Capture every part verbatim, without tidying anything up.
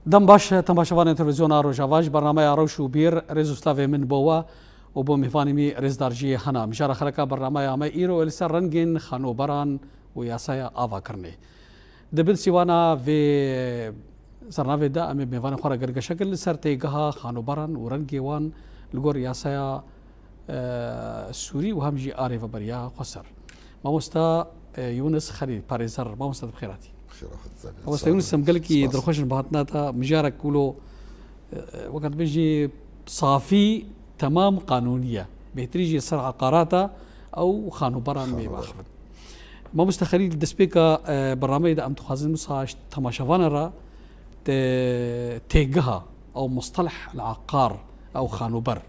Dem baş, temaşevanên televîzyona Rojava, ji bernameya Rewş û Bîr, rêz û slavê min bo we û bo mêvanê me rêzdar jî hene. Mijara xeleka bernameya me îro li ser rengên xanoberan û yasaya avakirinê. Di bin sîwana vê sernavê de em ê mêvanê xwe re gelgeşe kirin li ser têgeha xanoberan û rengê wan li gor yasaya, e, Sûrî û hem jî arêveberiya xweser. Mamosta, e, Yûnis Xelîl, parêzer. Mamosta, tu bi xêr hatî. Bi xêr hatî, Zemîr. Mamosta Yûnis, em gelekî dilxweş in bi hatina te. Mijarek wilo, e, e, weke dibêjî safî, temam qanûnî ye. Bêhtirî jî ser eqarata ew xanoberan mê biaxivin. Mamosta Xelîl, destpêka, e, bernameyê de em dixwazin wisa ji temaşevana re te-, têgeha ew musteleh el-eqar ew xanober,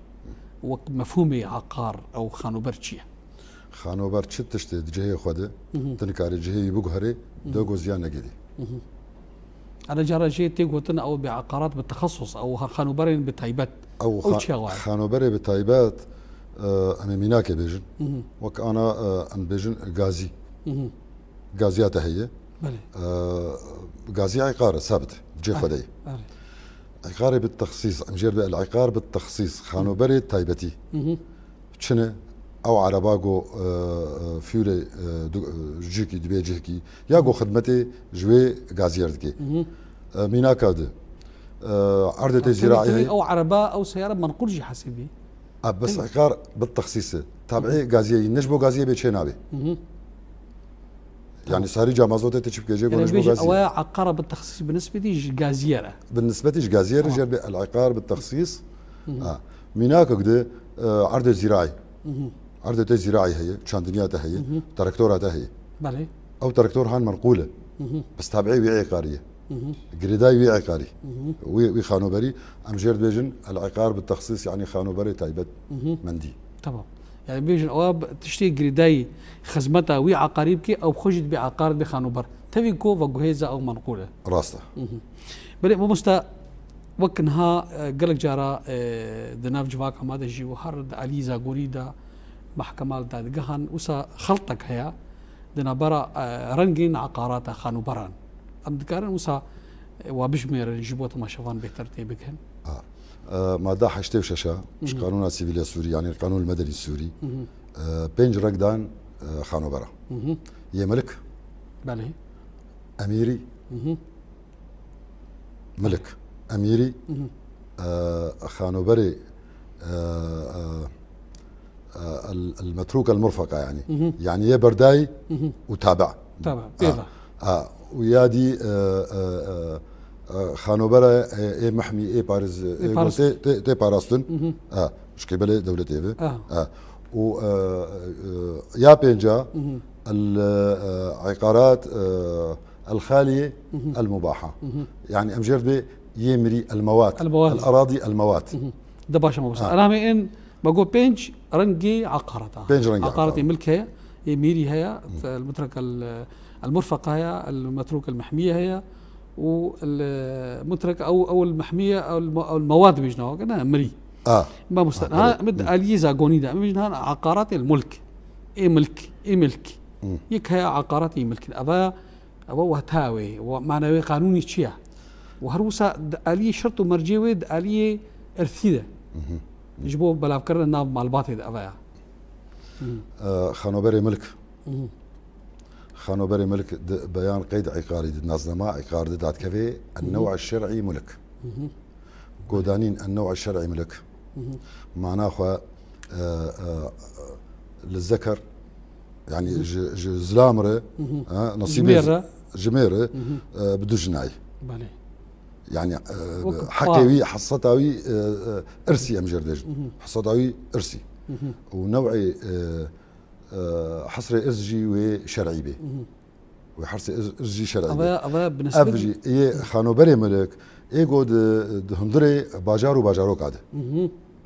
wek mefhûmê eqar ew xanober çi ye? Xanober çi tiştê di cihê xwe de, tu nikarî cihê wî biguherî, de go ziyan negirî. Ana cara jê tê gotin ew bi eqarat bi texesus, ew ha-, xanoberên bi taybet. Ew Ew xa-, çi ye wa? Xanoberê bi taybet, e, em ê mînakê bêjin. Wek ana, e, em bêjin gazî. Gaziya te heye. Belê. E, gazî eqar e, sabit, cihê xwe de ye. Belê. Eqarê bi texsîs, em jê re dibê el-eqar bi texsîs, xanoberê taybetî. Çi ne? Ew ereba go, e, e, fûrê, e, du-, e, ji cihkî dibê cihkî, ya go xidmetê ji wê gaziyê re dike. E, mînaka di, e, erdê tê zîraî heye. Ew ereba, ew seyara menqûl jî hesibî. A, bes eqar bi texsîs e. Tabiî gaziyê yî, ne ji bo gaziyê bê çê nabe. Yanî sarî ca mazotê tê çi bike jê go ne ji bo gaziyê. Ew ya eqara bi texsîs bi nisbetî ji gaziyê re. Bi nisbetî ji gaziyê re jê re dibê el-eqar bi texsîs. Ha. Mînakek di, e, erdê zîraî. Erdê te zîraî heye, çandiniya te heye, traktora te heye. Belê. Ew traktor han menqûl e. Bes tabiî wî eqarî ye. Girêdayî wî eqarî. Wî, wî xanoberî, em jê re dibêjin el-eqar bi texsîs, yanî xanoberê taybet mendî. Tamam. Yani bêjin ewa b-, tiştê girêdayî xizmeta wî eqarî bike, ew xwe jî dibê eqar dibê xanober. Tevî ku veguhêza ew menqûl e. Rast e. Belê mamosta, wek niha, e, gelek cara, e, di nav civaka me de jî û her di alî zagonî de mehkema li dadigehan wisa xeltek heye di navbera, e, rengên eqarata xanoberan. Em dikarin wisa, e, wa bijmêrin ji bo temaşevan bêhtir tê bigihin. A, e, madda heştê û şeş a ji Qanûna Sivîl ya Sûrî, yanî Qanûn Medenî Sûrî, e, pênc reng dan, e, xanobera. Yê milik. Belê. Emîrî. Milik. Emîrî, e, xanoberê, e, e, e, el, el metrûk el murfeka, yanî. Yanî yê berdayî û tabi. Tabi, pê ve. Ha, û ya dî, e, e, e, e, xanobera, e, ê mehmî, ê pariz, ê, ê go tê, tê, tê parastin. Ha, ji qîbelê dewletê ve. Ha. Ha. Û, e, e, ya pênca, el, e, eqarat, e, el-xaliyê el-mubaha. Yanî em jê re dibê yê mirî el-mewat. El-mewat. El-eradî el-mewat. De baş e mamosta. Ha. Elamê in, me got pênc rengê eqarata. Pênc rengê eqaratê eqarat. Milk heye, yê mirî heye, el-mutrek el-, el-murfek heye, el-metrûk el-mehmiyê heye û el-mutrek ew, ew el-mehmiye, ew el-me-, ew el-mewad bêjin, ne, mirî. A. Mamosta, ha, ha, belê. Min di aliyê zagonî de, min ha eqaratê el-mulk. Ê milk, ê milk. Yek heye eqaratê milk. Eva, eva weta wê, we-, mana wê qanûnî çi ye? Û her wisa di aliyê şert û mercê wê di aliyê irsî de. Ji bo belavkirina nav malbatê de eva ye. E, xanoberê milk. Xanoberê milk di beyan qeyd eqarî di naznama eqar di dadkevê en-new'a şer'î mulk. Godanîn en-new'a şer'î mulk. Mana xwe, e, e, li zeker, yanî ji, ji zilam re, e, nasîbê ji mêr re, e, bi du jinayî. Belê. Yanî, e, heqê wî, heseta wî, e, e, irsî em jê re dibêjin. Heseta wî irsî. Û new'ê, e, e, hesrê irs jî wê şer'î bê. Wê hesrê irs, irs jî şer'î bê. Ava, ava bi nisbet ev jî yê xanoberê milk, ê go di, di hundirê bajar û bajaroka de.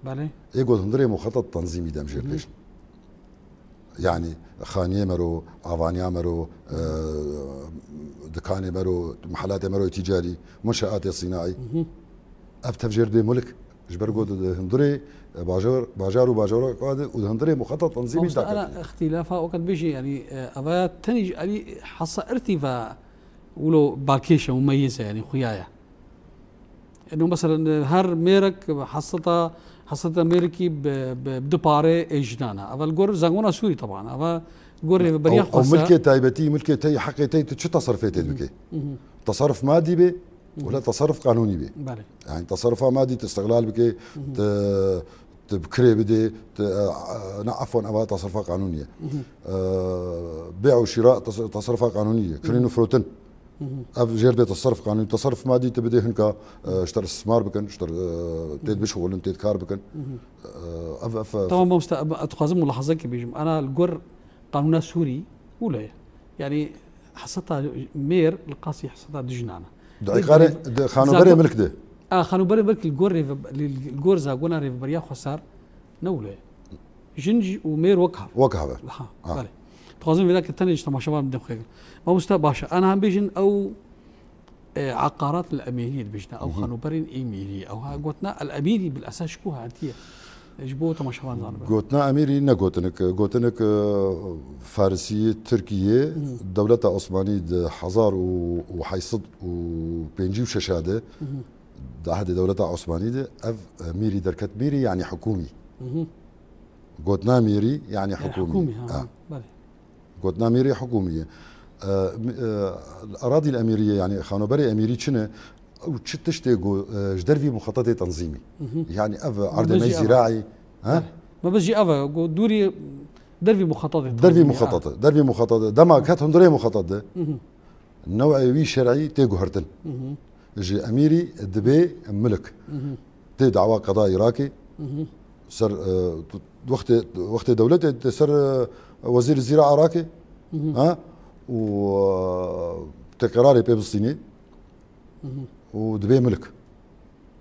Belê. Ê go di hundirê muxetet tenzîmî de em jê re dibêjin. Yanî xaniyê me ro, avaniya me ro, e, dikanê me ro, mihelatê me ro tîcarî, munşeatê sînaî. Ev tev jê re dibê mulk. Ji ber ku di hundirê, e, bajar, bajar û bajaroka de û di hundirê muxetet tenzîmî daketiye. Mamosta, ana îxtîlafa weke dibêjî, yanî, e, eva ya tenî ji alî hesa irsî ve wilo balkêş e, mumeyyiz e, yanî xuya ye. Eno mesela her mêrek heseta, heseta mêrekî bi, bi, bi du parê ê jinan e. Eva li gor zangona Sûrî teban. Eva li gor rêveberiya Ew, ew xwesar. Milkê taybetî, milkê tey, heqê tey tu çi teserifê tê dike? Teserif madî bê, wala teserif qanûnî bê. Belê. Yani teserrufa madî tu istiqlal bike, tu, tu bi kirê bidê, tu, e, e, ne, afwan, eva teserrufa qanûnî ye. E, bê û şîra tes-, teserrufa qanûnî ye. Kirin û firotin. Ev jêr bê teserruf qanûnî. Teserruf madî tu bidê hinka, e, ji te re istismar bikin, ji te re, e, têd bişixulin, têd kar bikin. E, ev, ev, ev. Tamam, mamoste, em, ez dixwazim mulahazekê bêjim. Ana li gor qanûna Sûrî wilo ye. Yani heseta mêr li qasî heseta du jinan e. Di Lê eqarê, di, di xanoberê zago-, milk de. A, xanoberê milk li gor rêve-, li, li gor zagona rêveberiya xwesar ne wilo ye. Jin jî û mêr wek hev. Wek hev e. Ha, ha. Belê. Dixwazim vêda ke tenê ji temaşevan bidem xwe. Mamoste baş e. Ana em bêjin ew, e, eqarat el emirî dibêjin. Ew xanoberên emirî. Ew ha gotina el emirî bil esas ji ku hatiye. Ji bo temaşevan zanibe. Gotina emirî ne gotinik. Gotinik, e, Farisî, Tirkiyê, dewleta Osmanî di hezar û heyt sed û pêncî û şeş de, di ehdê dewleta Osmanî de ev, e, mîrî derket. Mîrî yani hikûmî. Gotina mîrî yani E, hikûmî. Hikûmî, ha, Ha. Belê. Gotina mîrî hikûmî ye. E, mi-, e, eradî emîrî ye, yani xanoberê emîrî çi ne? Ew çi tiştê ku, e, ji dervî muxetetê tenzîmî. Yani ev erdê me zîraî, ha? Me biz jî ev e, ku dûrî dervî muxetetê tenzîmî, ha. Dervî muxetetê, dervî muxetetê. Dema ket hundirê muxetet de, newê wî şer'î tê guhertin. Ji emîrî dibê milik. Tê dawa qeda Iraqê. Ser, e, tu-, wextê, wextê dewletê tê ser, e, wezîr zîra Iraqê. Ha? Û, e, tê qerarê pê bistînê. Û dibê milik.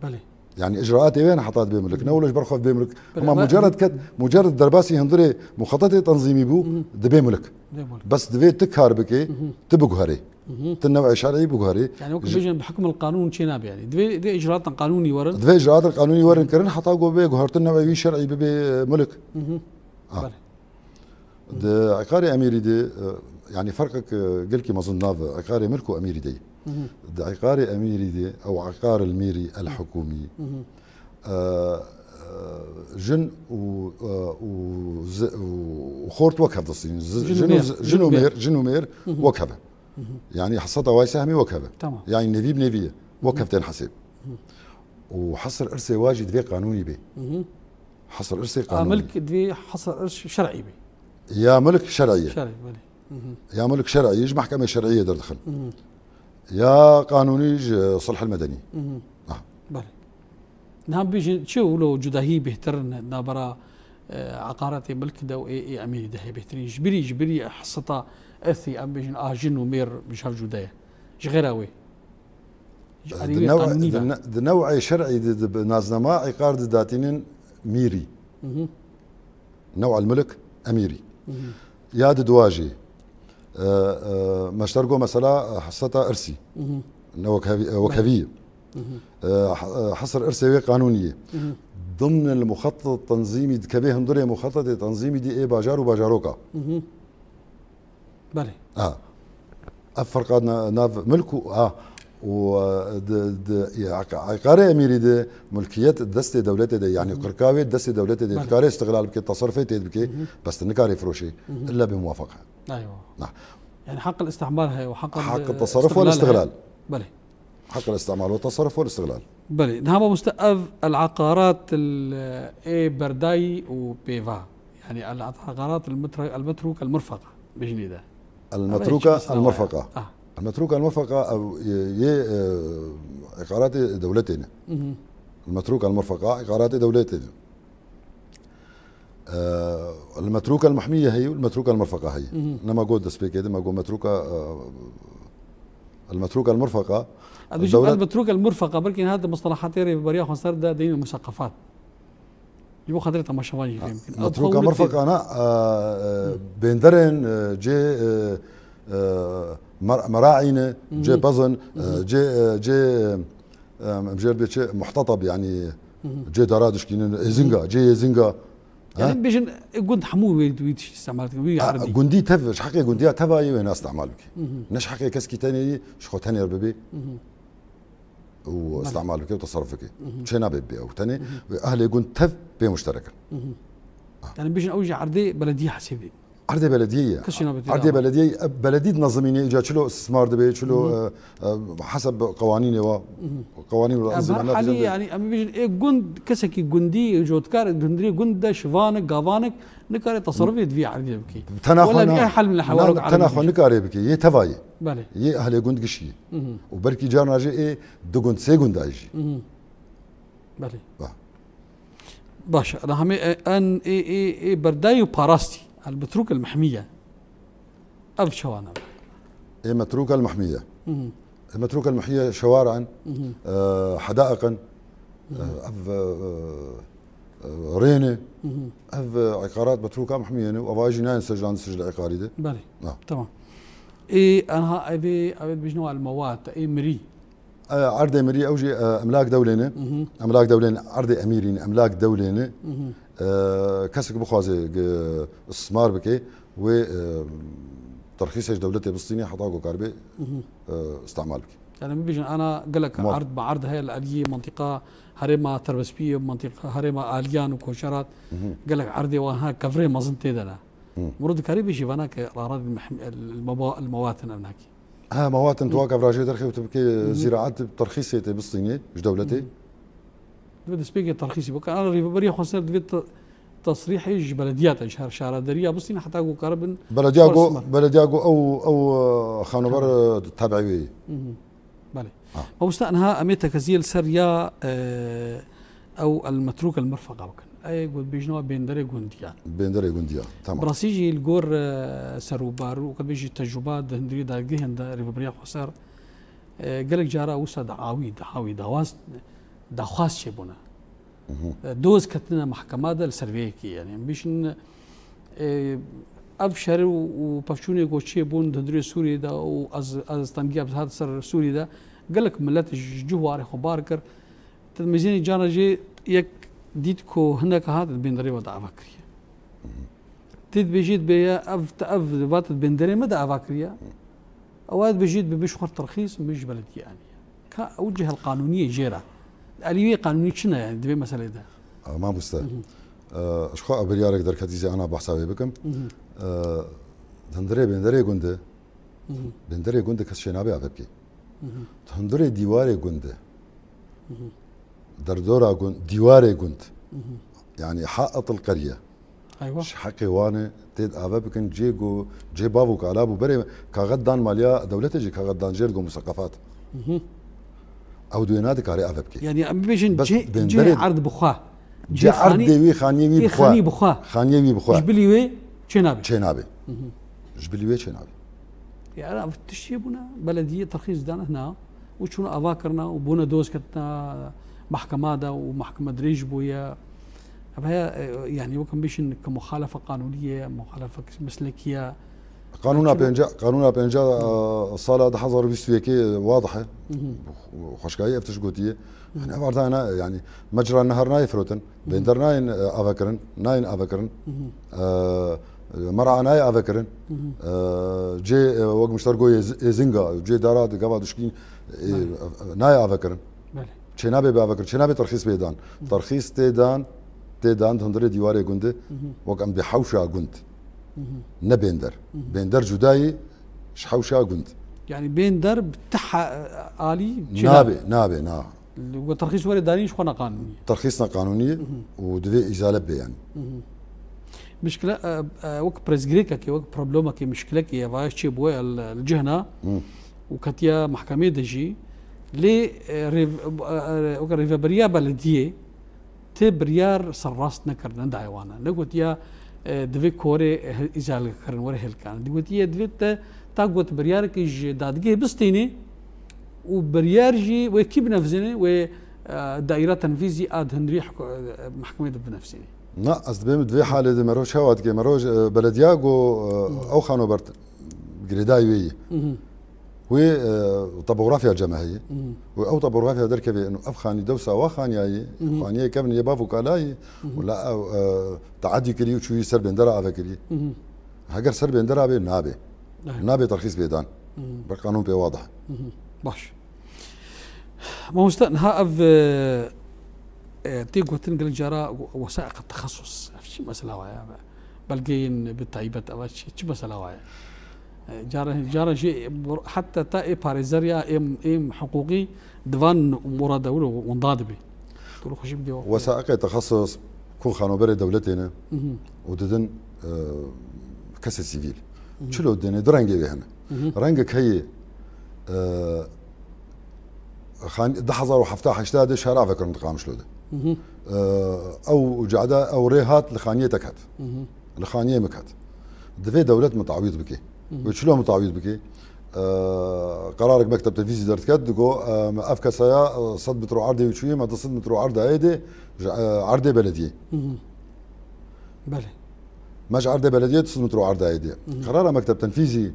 Belê. Yani icraatê wê ne heta dibê milik. Ne wilo ji ber xwe dibê milik. Belê, Ama ama mucerred ket, mucerred derbasî hundirê muxetetê tenzîmî bû, dibê milik. Dibê milik. Bes divê tu kar bikê, tu biguherê. Tu newê şer'î biguherê. Yani wekî Ji- bêjin bi hukm el qanûn çê nabe yani. Divê, divê icraatên qanûnî werin. Divê icraatên qanûnî werin kirin heta ku bê guhertin newê wî şer'î bibe milik. Ha. Belê. Di eqarê emîrî de, e, yani ferqek, e, gelkî mezin nav eqarê milk û emîrî de ye. Di eqarê emîrî de, ew eqar el mîrî el hikûmî. E, e, jin û, e, û zi-, û xort wek hev distînin. Zi-, Jin û jin û mêr. zi-, jin û mêr, jin û mêr wek hev e. Yani heseta wayse hemî wek hev e. Tamam. Yani nevî bi nevî ye. Wek hev tên hesêb. Û hesr irsê wa jî divê qanûnî bê. Hesr irsê A, qanûnî. Milk divê hesr irs şer'î bê. Ya milk şer'î ye. Şer'î, belê. Ya milk şer'î ye, ji mehkemê şer'î ye derdixin. Ya qanûnî ji sulh el medenî. Ah. Belê. Niha bêjin çi wilo cudahî bêhtir nabera, e, eqaretê milk de û ê, ê emîrî de heye bêhtirîn? Ji birî, ji birî heseta irsî em bêjin a jin û mêr ji hev cuda ye. Ji xêra wê. Ji Di alî wê new-, qanûnî di ve. ne-, di new'ê şer'î de, di bi naznema îqar didatînin mîrî. New'el milk emîrî. Ya di dua jî. E, e, meşter go mesela, e, heseta irsî. Ne wekhevî, e, wekhevî. E, h-, e, hesr irsê wê qanûnî ye. Dimnil muxetet tenzîmî dikeve hundirê muxetetê tenzîmî dî ê bajar û bajaroka. Belê. Ha. Ev ferqa na-, nav milk û, ha, û, e, di, di, ya, eq-, eqarê emîrî de milkiyet destê dewletê de, yani qirka wê destê dewletê de, Belê. dikare istiqlal bike, tasarrufê tê bike, bes tu nikare firoşê, illa bi muwafaqa. Eywa. Na. Yani haq el-istihmar heye û haq el-, Haq el-tasarruf wal-istiqlal heye. istiqlal. Belê. Haq el-istimal wal-tasarruf wal-istiqlal. Belê. Niha mamoste ev el-eqarat el-, ê berdayî û pêva. Yani el-eqarat el-metra-, el-metrûk el-murfeqa. Bijnî de. El-metrûka el-murfeqa. Ah. El-metrûka el-murfeqa ev yê, yê, e, eqaratê dewletê ne. El-metrûka el-murfeqa eqaratê dewletê ne. Ee, المتروكة المحمية هي والمتروكة المرفقة هي. Nema got destpêkê de, me got metruka, e, المتروكة المرفقة. Ez dibêjim, Dewlet- المتروكة المرفقة, belkî niha di mustalahatê rêveberiya xwe ser de deyne musaqefat. Ji bo xatirê temaşevan jî fêm bikin. Metruka murfeqa na, e, e, bênderên, e, cê, e, e, mer-, meraî ne, cê pezin, e, cê, e, cê, e, em, em jê re bê çi, muhtetab, yani, cê dara dişkînin, êzinga, cê êzinga. Yani Ha? bêjin, e, gund hemû wê, wî tiştî îstemal dikin, wî Ha, erdî. Gundî tev, ji heqê gundiya teva yê wê ne îstemal bike. Ne ji heqê keskî tenê yê, ji xwe tenê re bibê. û Belê. îstîmal bike û teserruf bike. Mhm. Çê nabe bê ew. Tenê Mhm. wê ehlê gund tev pê muşterek in. Mhm. Ah. Yani bijin ew jî erdê belediyê hesêbê. Erdê belediyê ye. Kesî nabe tê Erdê dawa. belediyê, e, beledî dinezimîne, îca çilo istismar dibe, çilo, Mhm. e, e, heseb qewanînê wa, Mhm. qewanîn û Ya, bi her enzimanat halî, dibin. yani, em bijin ê gund, kesekî gundî, cotkar, hundirê gund de şivanik, gavanik, nikare teserrufê divî erdê bike. Tena xwe Wela na-, ê hal min li na-, hewalok tena erdê xwe bike. nikare bike, yê teva ye. Belê. Yê ehlê gund gişî ye. Mhm. Û belkî carna jê ê du gund, sê gund ay jî. Mhm. Belê. Ba. Baş, ana hemê e-, en ê, ê, ê berdayî û parastî. El metrûk el mehmîye. Ev çawa name? Ê metrûk el mehmîye. Mhm. Ê metrûk el mehmîye şewara in, Mhm. e, hedaiq in, Mhm. e, ev, e, e, rêne, Mhm. ev, e, îqarat metrûka mehmîye ne, û ava jî nayên siclan sicl îqarî de. Belê. Ha. Tamam. Ê, anha evê, evê dibêjin el mewat, ê mirî. E, erdê mirî ew jî, e, emlak dewlê ne. Mhm. Emlak dewlê ne, erdê emîrî ne, emlak dewlê ne. Mhm. E, kesek bixwaze, e, istismar bike, wê, e, terxîsê ji dewletê bistîne heta ku karibe, Mhm. e, îstîmal bike. Yani bibêjin ana gelek Muaf. erd bi erd heye li aliyê mentiqa herêma Terbespiyê, mentiqa herêma Aliyan û Koşerat, Mhm. gelek erdê wan ha kevirê mezin tê de ne. Mhm. Mirov dikarî bêjî vana ke rarat el mewat in ev nakî. Ha, mewat in Hı. tu wak ev rajê derxê û tu bikê Hı hı. ziraat terxîsê tê bistînê ji dewletê. Hı. Divê destpêkê terxîsî bike. Ana rêveberiya xweser divê te-, tesrîhê ji belediya te, ji her şarederiya bistîne heta ku karibin Belediya xwar go, smer. belediya go ew, ew, e, xanober, Tamam. e, tabiî wê ye. Hı hı. Belê. Ha. Mamosta, niha em ê tekeziyê li ser ya, e, ew el metrûk el mirfeqa bikin. Ê ku dibêjin wa bênderê gundiyan. Bênderê gundiyan, tamam. Bi rastî jî li gor, e, serûbar û qe bêjî tecrûba di hundirî dadgehên de rêveberiya xweser, e, gelek cara wisa dawî, dawî, dawaz, daxwaz çêbûne. Mhm. E, doz ketine mehkema de li ser vê yekê, yani, em bêjin, e, ev şer û, û pevçûnê ku çêbûn di hundirê Sûriyê de û ez, ez tengiya bi hat ser Sûriyê de, gelek milet ji cih warê xwe bar kir. Te mezînî cana jê yek dît ku hinek hat di bênderê we de ava kiriye. Tê dibêjî dibê ye, ev, te ev, va te di bênderê me de ava kiriye. Ew dibêjî dibê min ji xwe terxîs, min ji belediyê aniye. Ka ew cihel qanûniyê jê re. Alî wê qanûnî çi ne yani di vê meselê de? A, mamoste. Mhm. E, ji xwe ew biryarek derketî zê ana behsa wê bikim. Mhm. E, di hundirê bênderê gund de, Mhm. bênderê gund de kes çê nabe ava bike. Mhm. Di hundirê dîwarê gund de. Mhm. Derdora gund, dîwarê gund. Mhm. Yani haitil qerye. Eywa. Ji heqê wan e, tê di ava bikin, cê ku, cê bav û kala bû. Berê kaxet dan maliya dewletê jî kaxet dan jê li go museqefat. Mhm. Ew duê nadikare ava bike. Yani em bibêjin Bes cê, bênderê cê erd bi xwe. Cê Cê erd xanî-, dê wî xaniyê wî ê bi xwe. xanî bi xwe. Xaniyê wî bi xwe. Ji bilî wê çê nabe. Çê nabe. Mhm. Ji bilî wê çê nabe. Ya, ev tiştê bûne, belediyê terxîs dane hina û çûne ava kirine û bûne doz ketine mehkema de û mehkeme dirêj bûye. Ev heye, e, yani wek em bêjin ke muxalefe qanûnî ye, muxalefe meslekî ye. Qanûna Çi- pênca, qanûna pênca, e, sala du hezar û bîst û yekê wadih e. Mhm. Xweşkayî ev tişt gotiye. Mhm. Yani ev erdana, yani mecra nehar nayê firotin. Bênder nayên, e, avekirin, nayên avekirin. Mhm. E, mer'a nayê avekirin. Mhm. E, cê, e, wek mişter go yê zi-, ê zinga, cê dara di gava duşkîn, e, Belê. e, nayê avekirin. Belê. Çênabe bê avekirin, çênabe terxîs bê dan. Mhm. Terxîs tê dan, tê dan di hundirê dîwarê gund, Mhm. wek em bê hewşa gund. Mhm. Ne bênder. Mhm. Bênder cudayî ji hewşa gund. Yani bênder bi ti ha-, alî çênabe. Nabe, nabe, na. Li ku terxîs were danîn ji xwe neqanûnî ye. Terxîs neqanûnî ye Mhm. û divê îzale bibe yani. Mhm. Mişkile, e, e, wek pirsgirêkekê, wek problemekê, mişkilekê ye, vaya çêbûye li, li cihna Mhm. û ketiye mehkemê de jî. Lê, e, rêv-, e, e, wek rêveberiya belediyê tê biryar serrast nekirine, nedayê wana. Negotiya, e, divê korê, e, îzale kirin, were hêlkan. Digotiye divê te ta got biryarekê ji dadgehê bistînî, û biryar jî wê kî binefzîne, wê, e, daîra tenfîzî a di hundirî hikû-, e, mehkemê de binefzîne. Na, ez dibêm di vê halê de mero çawa dike? Mero, e, belediya go, e, Hmm. ew xanober girêdayî wê ye. Mhm. Wê, e, topografya cem heye. Mhm. Wê ew topografya derkeve, eno ev xanî dewsa wa xaniyayê, Mhm. xaniyê kevin yê bav û kalayê, Mhm. û la ew, e, teadî kirî û çûyî ser bêndera ave kirî. Mhm. Heger ser bêndera bê, nabe. Evet. Nabe terxîs bê dan. Mhm. Ber qanûn pê wadih. Mhm. Baş. Mamoste, niha ev, e, e, tê gotin gelek cara wesaîq texesus. Ev çi mesela wa ye? Belgeyên bi taybet, ev çi, çi mesela wa ye? E, cara, cara jî heta ta ê parêzer ya êm, êm hiqûqî di van murada wilo winda dibe. Tu xwe jî bidê wa xwe. Wesaîqê texesus ku xanoberê dewletê ne Mhm. û didin, e, kesê sivîl. Mhm. Çilo dêne, du rengê wê hene. Mhm. Rengek heye, e, xan-, di hezar û hefta heşta de şara vekirin di Qamişlo de. Mhm. E, ew cade, ew rê hat li xaniyê te ket. Mhm. Li xaniyê min ket. Divê dewlet min tawîd bike. Mhm. Wê çilo min tawîd bike? E, qerarek mekteb tenfîzî derdiket, digo, e, me ev kesaya, e, sed metro erdê wî çûyê, me du sed metro erdayê de ji, e, erdê belediyê. Mhm. Belê. Me ji erdê belediyê du sed metro erdayê de. Mhm. Qerara mekteb tenfîzî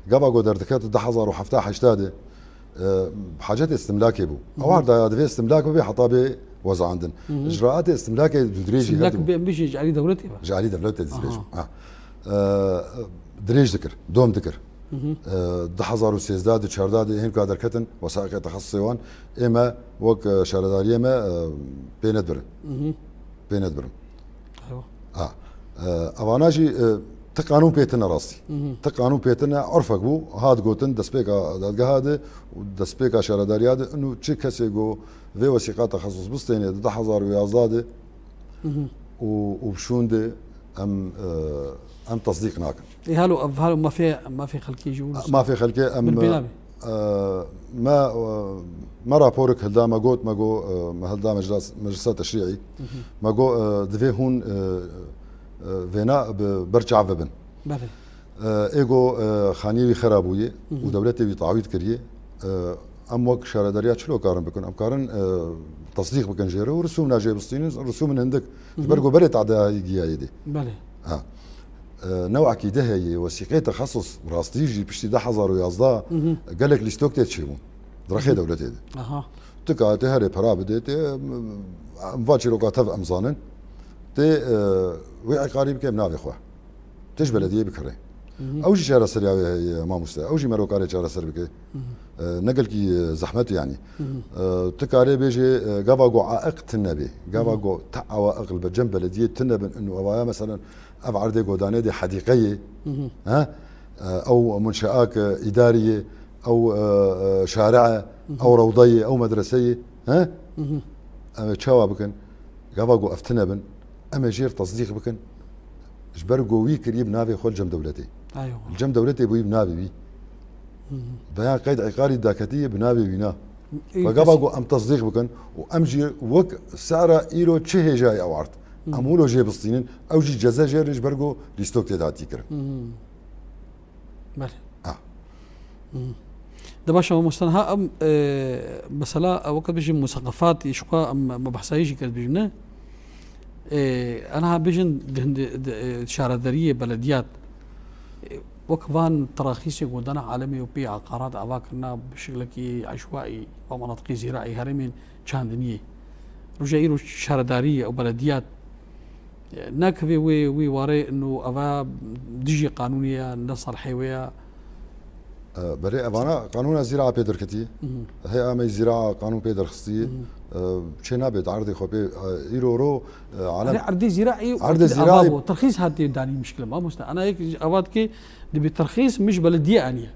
gava ku derdiket di hezar û hefta heşta de, e, hacetê istimlakê bû. Mhm. Ew erdaya divê istimlak bibe heta bê wezandin. Mhm. Îcraatê istimlakê du dirêjî Istimlak hebû. Bibe em bijî ji alî dewletê ve? Ji alî dewletê dizbêjim. Aha. Ha. E, dirêj dikir, dom dikir. Mhm. E, du hezar û sêzdeh, du çardeh de hên ka derketin, wesaîqê texesusê wan, ê me wek, e, şaredariyê me, e, pê nedibirin. Mhm. Pê nedibirin. Eywa. Ha. E, evana jî, e, ti qanûn pê tine rastî. Mhm. Ti qanûn pê tine, urfek bû, hat gotin, destpêka dadgeha de û destpêka şaredariya de, inu çi kesê go vê wesîqa texesus bistênê di du hezar û yazdeh de Mhm. û, û bi şûn de em, e, em tesdîq nakin. Ê, halo, ev halo mafê, mafê xelkê jî wilo Mafê xelkê em, Min pê e, nabê. e, me, e, me raporik hilda, me got, me got, e, me hilda meclis-, meclisa teşrî'î. Mhm. Me got, e, divê hûn, e, e, vêna bi ber çav bibin. Belê. E, ê got, e, xaniyê wî xera bûye û Mhm. dewletê wî tawîd kiriye. E, em wek şaredariya çilo karin bikin? Em karin, e, tesdîq bikin jê re û risûmna jê bistînin, risûmin hindik. Ji ber Mhm. ku berê tadayî giyayê dê. Belê. Ha. E, newekî de heye, wesîqê texesus, rastî jî piştî du hezar û yazdeh Mhm. gelek lîstok tê çêbûn. Di rexê Mhm. dewletê de. Aha. Tu ka tê herê pera bidê, tê, em, em va çîroka tev em zanin. Tê, e, wê eqarî bike bi navê xwe. Tê ji belediyê bikire. Mhm. Ew jî çareseriya wê heye, mamoste. Ew jî mero kare çareser bike. Mhm. E, ne gelkî, e, zehmet e yanî. Mhm. E, tu karê bêjê, e, gava go aiq tune bê. Gava Mhm. go te awaiq li ber cem belediyê tune bin. Inu evaya meselen ev erdê godanê dê hedîqeyê. Mhm. He? E, ew munşeak, e, îdariyê, ew, e, e, şare, Mhm. ew rewdeyê, ew medreseyê. He? Mhm. Em ê çawa bikin? Gava go ev tune bin, em ê jêr tesdîq bikin. Ji ber go wî kirî bi navê xwe li cem dewletê. Eywa. Li cem dewletê bûyî bi navê wî. Hı hı. Beyan qeyd îqarî daketî bi navê wî na. Î Ve gava kes- go em tesdîq bikin û em jî wek sera îro çi hêjayê ew ard. Hı hı. Em wilo jê bistînin, ew jî ceze jêr ji ber go lîstok tê de hatî kirin. Hı hı. Belê. Ha. Hı. De baş e, mamoste, ha em, e, mesela, e, weke bijî museqefat, ji xwe em, me behsa yê jî kir bijî, ne? E, em ha bijîn di hindi, di, e, şaredariyê, belediyat, e, wek van teraxîsê ku dana alemê û pê aqarat ava kirina bi şiklekî eşwaî, va menatiqê zîraî herêmên çandiniyê. Roja îro şaredarî û belediyat Nakevê wê, wê warê ino eva dijî qanûnê ye, ne salihê wê ye. E, berê evana qanûna zîraa pê derketî. Mhm. Hey'a me zîraa qanûn pê derxistî. Mhm. E, çê nabe di erdê xwe pê, e, îro ro, e, alem Erê erdê zîraî û Erdê wekî zîraî ava bû. Terxîs hatiye danî mişkile. Mamoste, ana yek ava dikê dibê terxîs mij belediyê aniye.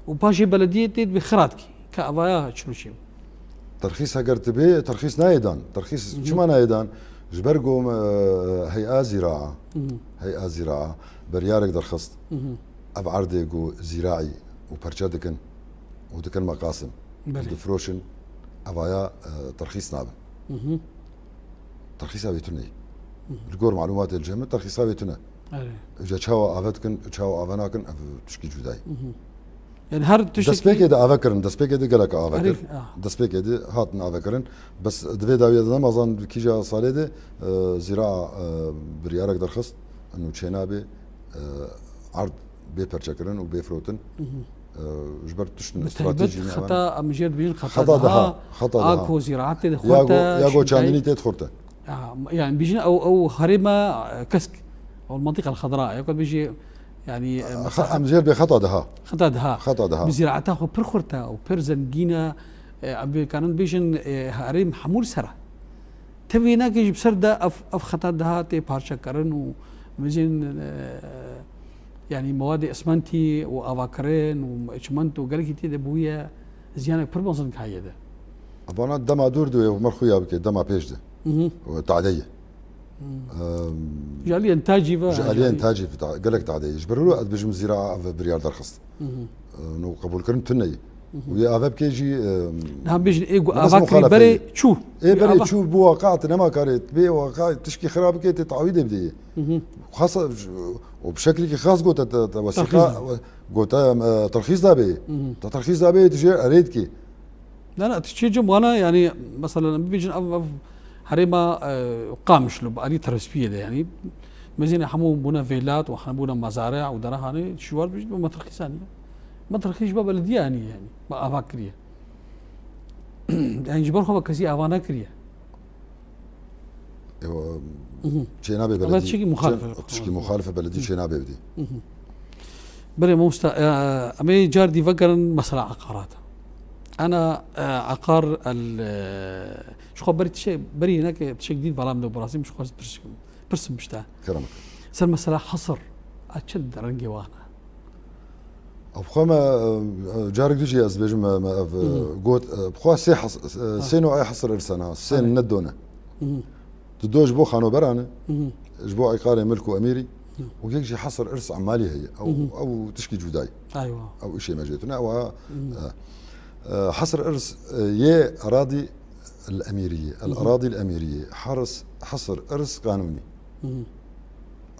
Û paşê belediyê tê dibê xirat kî. Ka avaya çilo çê bû. Terxîs heger tibê, terxîs nayê dan. Terxîs Mhm. çima nayê dan? Ji ber ku, e, hey'a zîraa, Mhm. hey'a zîraa beryarek derxist. Mhm. Ev erdê ku zîraî û perçe dikin û dikin meqasim, Belê. difroşin, evaya, e, terxîs nabin. Mhm. Terxîsa wê tune ye. Mhm. Li gor malûmatê li cem min terxîsa wê tune. Erê. Îca çawa ave dikin, çawa ave nakin, ev tişkî cuda ye. Mhm. Yani her tiştekî Destpêkê de ave kirin, destpêkê de gelek ave Erê, kir. ah. Destpêkê de hatin ave kirin. Bes di vê dawiya de nemazan kîja salê de, e, zîraa, e, biryarek derxist, û çênabê, e, erd bê perçekirin û bê firotin. Mhm. E, ji ber tiştin Bi stratejî taybet ne xeta, em jê dibînin xeta Xeta daha, daha, xeta a daha. ku zîraetê de Ya xurte, go, ya go şintayî. çandinî tê dixurte. Ya, yani bijîne ew, ew herêma, e, kesk. Ew mentiqa xedra. Ya ku bijî, yani, e, Xe-, mesela em jêr bê xeta daha. Xeta daha. Xeta daha. Bi zîraeta xwe pir xurte û pir zengîne, E, em bikarin bêjin, e, herêm hemû li ser e. Tevî nake jî bi ser de ev, ev xeta daha tê parçekirin û mizin, e, yanî mewadi ismentî û avakirin û çimento gelekî tê de bûye ziyanek pir mezin heye de. Vana dema dûr de wê mer xuya bike, dema pêş de. Mhm. Û tade ye. Hmm. Em, Ji aliyên tacî ve, ji aliyên tacî ve ta-, gelek tade ye. Ji ber wilo ez dibêjim zîra ev biryar derxist. Mhm. Em, no qebûlkirin tune ye. Mhm. Û yê ave bike jî, em, Niha bêjin ê ku ava kirî berê çû. Ê berê çû, bû waqat, nema karê, bê waqat tişkî xirab bike, tê tawîdê bidê. Mhm. Xasa, û bi şeklekî xas gote te, te wesîqa, gote, em, e, terxîs da bê. Mhm. Te terxîs da bê, tu jê erê dikî. Na, na, tu çi cem wana, yanî, mesela, bibêjin ev, ev herêma, e, Qamişlo, bi alî Terespiyê de, yanî, mezînê hemû bûne vêlat û hemû bûne mezare û derahanê, şiwar bijî, bi metrxîsan ye. Metrxî ji be belediye yanî, yanî, bi ava kiriye. Yanî, ji ber xwe ve kesî ava nekiriye. Ewa, Mhm. çênabê Ama beledî, tişkî muxalif çên-, e, tişkî muxalif e beledî Hı. çênabê bidî. Mhm. Belê, mamosta, e, em ê car dî vegerin mesela eqarat. Ana, e, eqar el, e, ji xwe berî tişe-, berî hineke tişek dît bala min de birazî min ji xwe pirsim, pirsim bişte. Kerem. Ser mesela hesr, a çi rengê wan e? Ev xwe me, e, e, carek du jî ez dibêjim me, me ev, e, Hı hı. got, e, bi xwe sê hes-, e, Ha. sê no'ê hesr irsena, sê Belê. nedone. Hı hı. Di do ji bo xanoberan e, Hı hı. ji bo eyqarê milk û emîrî, Hı. û yek jî hesr irs emalî heye. Ew, Hı hı. ew tişkî cuda ye. Eywa. Ew îşê me jê tune, ew ha, Hı hı. e, e, hesr irs, e, yê eradî el emîriyê, el Hı hı. eradî el emîriyê, hers, hesr irs qanûnî. Hı hı.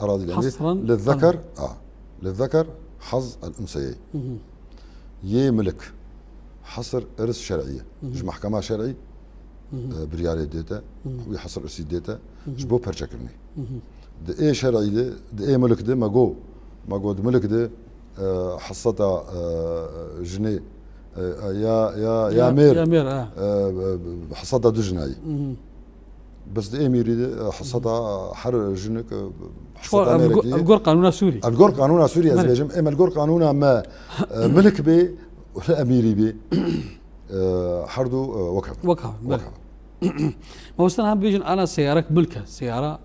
Eradî el emîriyê. Hasran Li zeker, qanûnî. a, li zeker haz el unseyê. Hı hı. Yê milk. Hesr irs şer'î ye. Hı hı. Ji mehkema şer'î, Hı hı. e, biryarê dête, Hı hı. wî hesr irsî dête, Hı hı. ji bo perçekirinê. Hı hı. Di ê şer'î de, di ê milk de, me go, me go di milk de, e, heseta, e, jinê, e, ya, ya, ya Ya, mêr, ya mêr, ha. e, e, heseta du jinayî. Hı hı. Bes di ê mîrî de, e, heseta her jinik, e, Çuwa heseta ev go-, mêrekî. ev gor qanûna Sûrî. Ev gor qanûna Sûrî, ez Belê. dibêjim. Em el gor qanûna me, e, milk bê, emîrî bê, e, her du, e, wek hev. Wek hev, belê. Wek hev. Mamosta, em bêjin ana seyarek milk e, seyara,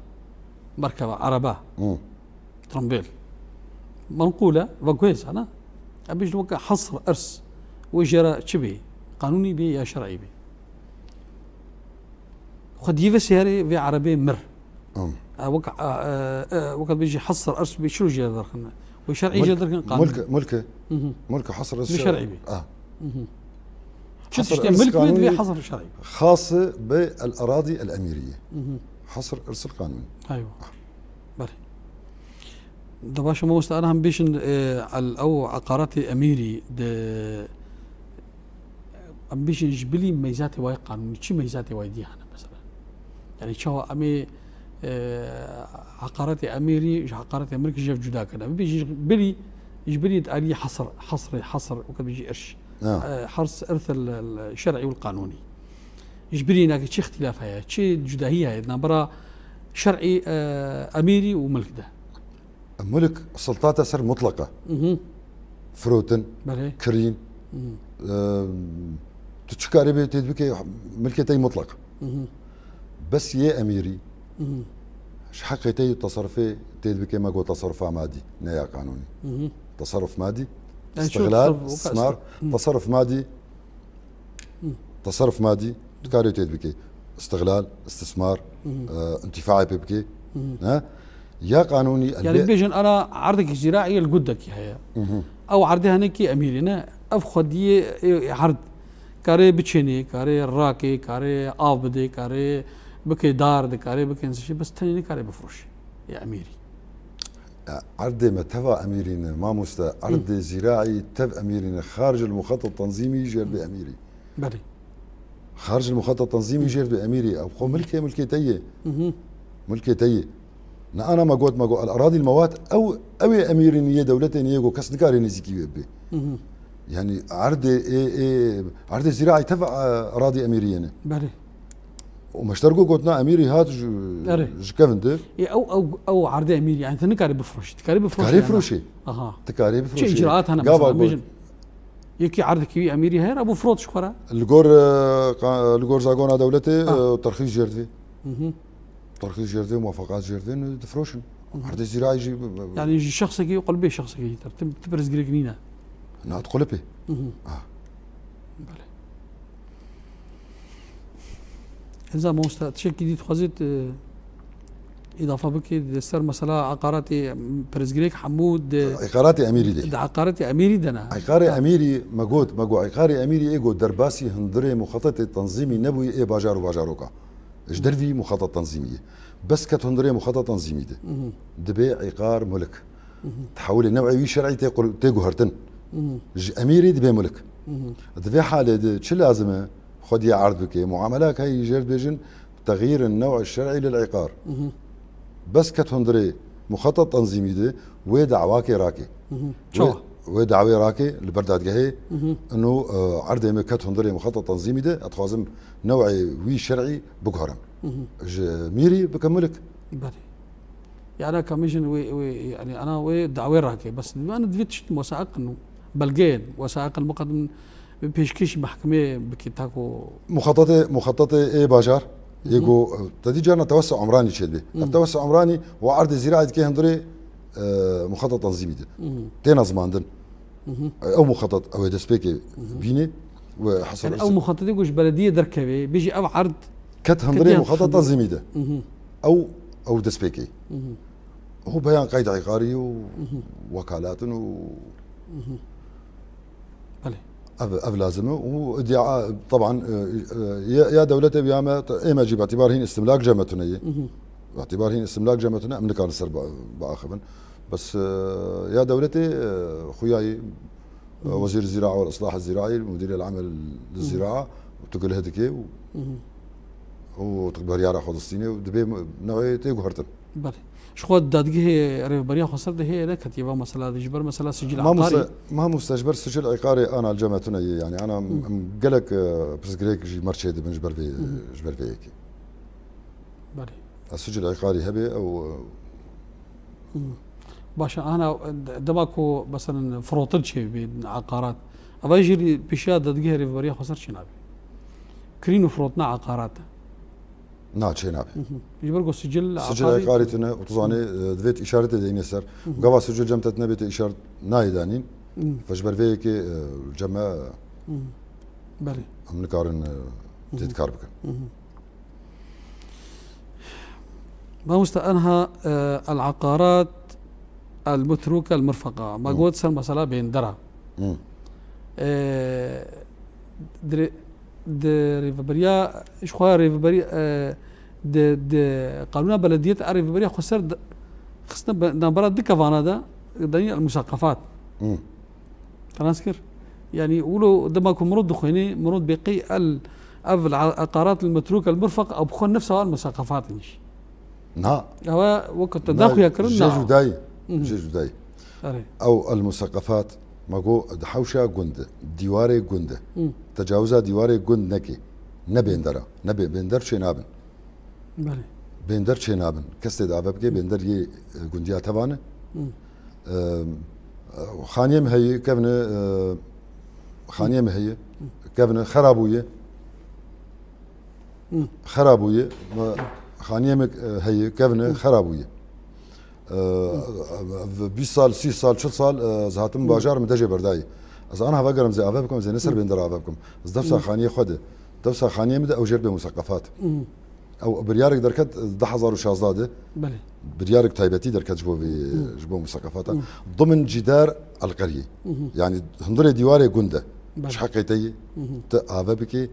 merkeba, araba. Hı. Trombêl. Menqûl e, ve guhêz e, ne? Em bêjin weke hesr, irs. Wê jê re çi bê? Qanûnî bê ya şer'î bê? Xwediyê vê seyarê, vê erebê mir. Am. E, wek, e, e, e, weke bêjî hesr, irs bê, çilo jê re derxin? Wê şer'î jê Mulk, derxin, qanûnî? mulk, mulk e. Hı hı. Mulk e, hesr, irs Bi şer-, şer'î bê. ah. Hı hı. Çi Hesr tiştê irs milk bê, divê qanûnî hesr şer'î bê. xas e bi el eradî el emîriyê. Hı hı. Hesr irs el qanûnî. Eywa. Belê. De baş e, mamosta, ana em bêjin, e, el-, ew eqaretê emîrî de, em bêjin ji bilî meyzatê wayê qanûnî, çi meyzatê wayê dî hene mesela? Yanî çawa em ê, e, heqaretê emîrî ji heqaretê milkî ji hev cuda kirin? Em bêjin ji bilî, ji bilî di alî hesr, hesrê, hesr, weke bêjî irş. Ha. E, hers, irth el, el şer'î û el qanûnî. Ji bilî hinekî çi îxtîlaf heye, çi cudahî heye di navbera şer'î, e, emîrî û milk de? Mulk sultata ser mutleq e. Mhm. Firotin, Belê. kirîn, Mhm. e, tu çi karê bê tê bike, milkê te yê mutleq. Mhm. Bes yê emîrî, Mhm. ji heqê te yê tasarrufê tê bike, me got tasarrufa madî, ne ya qanûnî. Mhm. Tasarruf madî, Yani şu istihlal, tasarruf, istismar, istismar. Mhm. tasarruf madî, Hı. Teserruf madî, tu karê tê bike. Istihlal, istismar, Hı hı. e, intifaê pê bike. Hı hı. Ne? Ya qanûnî, Yani elbê- bêjin ana erdekî zîraî li gundekî heye. Hı hı. Ew erdê henekî emîrî ne. Ev xwediyê ê, ê erd. Karê biçênê, karê rakê, karê av bidê, karê bike dar, dikarê bike nizişê, bes tenê nikarê bifroşê. Ya emîrî. E, erdê me teva emîrî ne, mamoste, Hı. erdê zîraî tev emîrî ne, xaricil muxetet tenzîmî jêr bê emîrî. Belê. Xaricil muxetet tenzîmî Hı. jêr bê emîrî. Ew xwe milkê, milkê te yê. Hı hı. Milkê te yê. Ne ana me got, me got, el eradî el mewat, ew, ew ê emîrî niyê dewletê niyê go kes nikarê nêzîkî wê bibê. Hı hı. Yani erdê, ê, ê, erdê zîraî tev, e, eradî emîrî yê ne. Belê. Û meşter got, gotina emîrî hat ji, Erê. ji kevin de. Ê, ew, ew, ew erdê emîrî, yani tu nikarî bifroşî. Tu karî bifroşî Karê yani. firoşê. Aha. Tu karê Çi bifroşê. icraat hene Gava mesela, got. bêjin. Yekî erdekî wî emîrî heye, re bû firot ji xwe re. Li gor, e, qa-, li gor zagona dewletê, Ha. e, terxîs jêr divê. Mhm. Terxîs jêr divê, muwafaqat jêr divê, difroşin. Mhm. Erdê zîraî jî, Yani ji şexsekî, qulbê şexsekî jî ter. Tim, tim pirsgirêk nîne. Na, tu qulipê. Mhm. Ah. Belê. Hêza mamoste, tiştekî dî dixwazît, e, îdafa bikî, di ser mesela eqaratê pirsgirêk hemû di Eqaratê Emîrî de. di eqaratê Emîrî de ne. Eqarê Ha. Emîrî, me got, me got, eqarê Emîrî ê got derbasî hundirê muxetetê tenzîmî nebûyî ê bajar û bajaroka. Ji dervî muxetet tenzîmî ye. Bes ket hundirê muxetet tenzîmî de. Mhm. Dibê eqar mulk. Mhm. Tehewilê newê wî şer'î tê qur-, tê guhertin. Mhm. Ji Emîrî dibê mulk. Mhm. Di vê halê de çi lazim e? Xwediyê erd bike. Muamelak heyî jêr dibêjin, تغيير النوع الشرعي للعقار. Mhm. Bes ket hundirê muxetet tenzîmî de wê dawakê rake. Mhm. Wê, Çawa? wê dawê rake li ber dadgehê, Mhm. ino, e, erdê me ket hundirê muxetet tenzîmî de, ez dixwazim newê wî şer'î biguherim. Mhm. Ji Mîrî bike mulk. Belê. Yani ka mijin wê, wê, yani ana wê dawê rake. Bes yani divê tişt wesaîq, belgeyên, wesaîq muqedim Bi pêşkêşî mehkemê bikî, ta ku Muxetetê, muxetetê ê bajar, Hı hı. yê ku, te dî carna tewessa Umranî çêdibê. Hı. Ev tewessa Umranî û erdê zîraî dike hundirê, e, muxetet tenzîmî de. Hı hı. Têne zimandin. Hı hı. E, ew muxetet, ew ê destpêkê Hı hı. bînê û hesab Yani ew muxetetê ku ji belediyê derkevê, bêjî ev erd Ket hundirê ketiye muxetet hundirê. tenzîmî de. Hı hı. Ew, ew destpêkê. Hı hı. Ew beyan qeyd îqarî û Hı hı. wekalatin û Hı hı. Belê. Ev, ev lazim e û îdia, teban, e, e, ya, ya dewletê ya me, ê me jî bi îtîbar hîn îstimlak cem me tune ye. Mhm. Bi îtîbar hîn îstimlak cem me tune, em nikarin ser bi, biaxivin. Bes, e, ya dewletê, e, xuyayî, e, Mhm. Wezîr Zîraa wal Islah Zîraî, Mudirê Amel Hı. Zîraa, tu gilih dike û, Mhm. û tu beriyara xwe distîne û dibê newê tê guhertin. Belê. Ji xwe dadgehê rêveberiya xweser de heye neketiye va mesela de ji ber mesela sicil Mamoste, eqarî. Mamoste, ji ber sicil eqarê ana li cem me tune ye, yani ana Hı. em gelek, e, pirsgirêk jî me re çêdibin ji ber vê, Hı hı. ji ber vê yekê. Belê. Ez sicil eqarî hebe ew, e, Hı. Baş e, ana dema ku mesela firotin çêbî eqarat. Eva jî pêşiya dadgehê rêveberiya xweser çênabe. Kirîn û firotina eqarat e. Na, çênabe. Mhm. Ji ber ku sicil Sicil eqarî eqarî tune û tu zanî, e, divêt îşaretê deyne ser. Mhm. Gava sicil cem te nebê te îşaret nayê danîn. Mhm. Fe ji ber vê yekê, e, cem me Mhm. Belê. em nikarin, e, Mhm. têt kar bikin. Mhm. Mamoste, enha, e, el-eqarat el-mutruke el-murfeka. Ma Mhm. got ser mesela bêndera. Mhm. E, dire-, Di rêveberiya, ji xwe rêveberiya, e, di, di qanûna belediyet a rêveberiya xweser di, xistine be-, navbera du kevana de, danî el-musaqefat. Hmm. Te nas kir? Yani, wilo dema ku mirov dixwênê, mirov bêqey el, ev el-, eqarat el-metrûk el-murfek, ew bi xwe nefsa el-musaqefat in jî. Na. Ew e wek te Na, daxuya kirin, jê na. judayî. Mhm. Jê judayî. Erê. Ew el-museqefat, me got, di hewşa gund e, dîwarê gund e. Hı. Tecawiza dîwarê gund neke. Ne bêndera. Ne bê-, bênder çê nabin. Belê. Bênder çê nabin. Kes tê de ave bike, bênder yê, e, gundiya tevan e. Hı. E, xaniyê me heye, kevne, e, xaniyê me heye, kevne, xera bûye. Hı. Xera bûye. Me xaniyê me, e, heye, kevne, Hı. xera bûye. E, Hı. ev bîst sal, sî sal, çil sal, e, ez hatim Hı. bajar, min dejê berdayî. Ez aniha vegerim, zê ave bikim, zê ne ser Hı. bêndera ave bikim. Ez defsa Hı. xaniyê xwe de, defsa xaniyê min de ew jêr bê museqefat. Hı. Ew biryarek derket, e, du hezar û şazda de. Belê. Biryarek taybetî derket ji bo vê, Hı. ji bo museqefata. Hı. Dimin cîdar el-qeryê. Hı hı. Yani hundirê dîwarê gund e. Belê. Ji heqê te yê, Hı hı. tu ave bikê,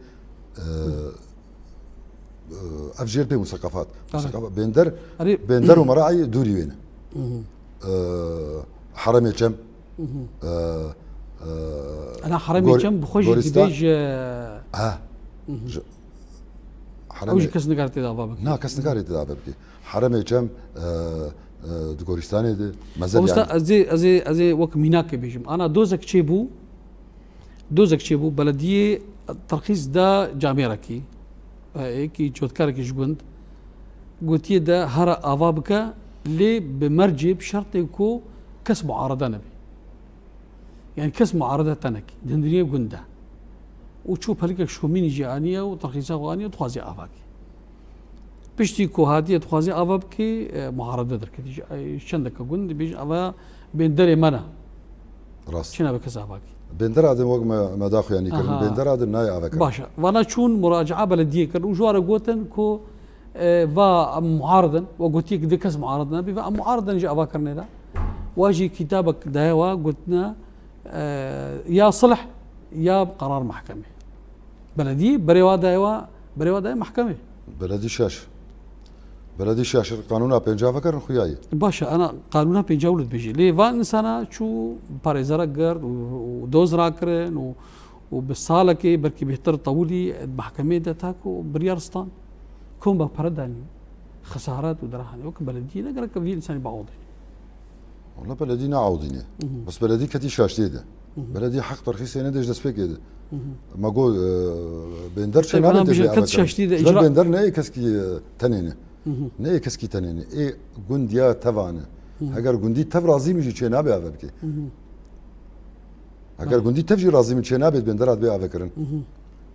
e, Hı. e, ev jêr pê museqefat. Tabii. Museqefat, bênder, Erê. bênder û meraî dûrî wê ne. Hı hı. E, heremê çem, Hı hı. e, e, Ana heremê gor-, çem bi xwe jî goristan-, dibêje. Ha. Hı hı. Ji-, Ew jî heremê kes nikare tê de ava bike. Na, kes nikare tê de ava bike. Heremê çem, e, e, di goristanê de, mezin Mamoste, yani. ez ê, ez ê, ez ê wek mînakê bêjim. Ana dozek çêbû, dozek çêbû, belediyê terxîs da camêrekî, e, yekî cotkarekî ji gund, gotiye de here ava bike, lê bi mercê, bi şertê ku kes muarede nebe. Yani kes muarede tenekî, di hundiriyê gund de. Û çû pelikek şûmînî jî aniye û terxîsa xwe aniye, dixwazî ava kî. Piştî ku hatiye dixwazî ava bikî, e, muarede derketî. Ji, e, çendeke gund dibêjin ava bênderê me ne. Rast. Çi nabe kes ava kî. Bêndera din wek me, me da xuyanî kirin. Aha. Bêndera din nayê ava kirin. Baş e. Vana çûn muracaa belediyê kirin û ji wan re gotin ku, e, va em muarid in. We gotiye ki di kes muarid nebî. Va em muarid in ji ava kirinê de. Wa jî kitabek daye wa gotine, e, ya silh ya qerar mehkemê. Beledî berê wa daye wa, berê wa daye mehkemê. Beledî şaş. Beledî şaş. Qanûna pênca vekirin xuyayê. Baş e, ana qanûna pênca wilo dibêje. Lê van insana çû parêzera gird û, û doz rakirin û, û bi salekê belkî bêhtir tewilî mehkemê de tak û biryar stan. Kom be pere danî. Xesaret û dirahanê. Wek beledî ne gerek vî insanî biawdê. Wala beledî neawdîne. Mhm. Bes beledî ketî şaştiyê de. Mhm. Beledî heq terxîsê nede ji destpêkê de. Mhm. Me got, e, bênder çê Tabii, nabe bana tê bir şey bê kat eve şaştiyê de kirin. Ji ber icra- bênder ne yê keskî, e, tenê ne. Mhm. Ne yê keskî tenê ne. Ê gund ya teva ne. Mhm. Heger gundî tev razî min jî çê nabe eve bike. Mhm. Heger Belê. gundî tev jî razî min çê nabe bêndera dibe eve kirin. Mhm.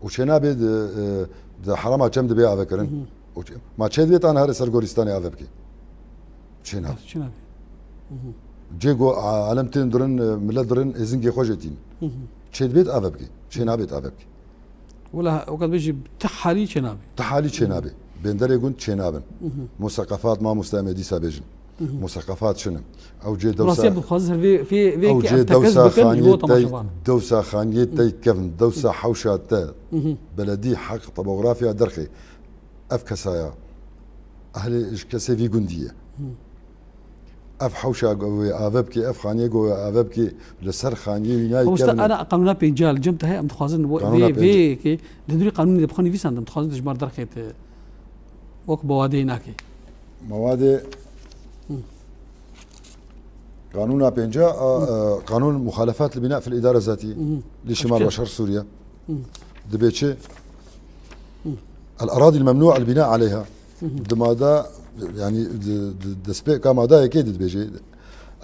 Û çê nabe di, e, di herema çem dibe eve kirin. Mhm. Û çê-, ma çê dibe tan herê ser gorîstanê eve bike. Çê nabe. Çê nabe. Mhm. Cê go a-, alem tên dirin, e, millet dirin, ê zingê xwe jê tîn. Mhm. Çê dibêt ave bike. Çê nabêt ave bike. Wela, o kadar bêjî, ti halî çê nabe. Ti halî çê nabe. Bênderê gund çê nabin. Mhm. Museqefat mamoste em ê dîsa bêjin. Mhm. Museqefat çin in. Ew cê dewsa Rastî, bi xwazir vê, vê, vê ew ki cê em tekez dewsa bikin, ji xaniyê bo tey, temaşevan. Dewsa xaniyê tey kevin, dewsa hewşa te. Mhm. Beledî heq topografya derxê. Ev kesaya, ehlê ji kesê vî gundî ye. Hı. Ev hewşa go wê ave bikê, ev xaniyê go wê ave bikê, li ser xaniyê wî nayê Mamoste, kevin. Ana qanûna pênca li cem te heye, em dixwazin we-, Qanûna vê, vê pênca. Yekê, di hundirî qanûnê de bi xwe nivîsand, em dixwazin tu ji me re derxê te wek bewadeyê nakê. Mewadê, Hı. Qanûna pênca, a, Hı. e, qanûn muxalefat li bina fil îdare zatî, Hı. li şimal Ev çi? başar Sûriye. Hı. Dibê çi? Hı. El-eradî el-memnû el-bina aleyha. Hı hı. Di mada, yani, di, di, destpêka mada yekê di dibêje.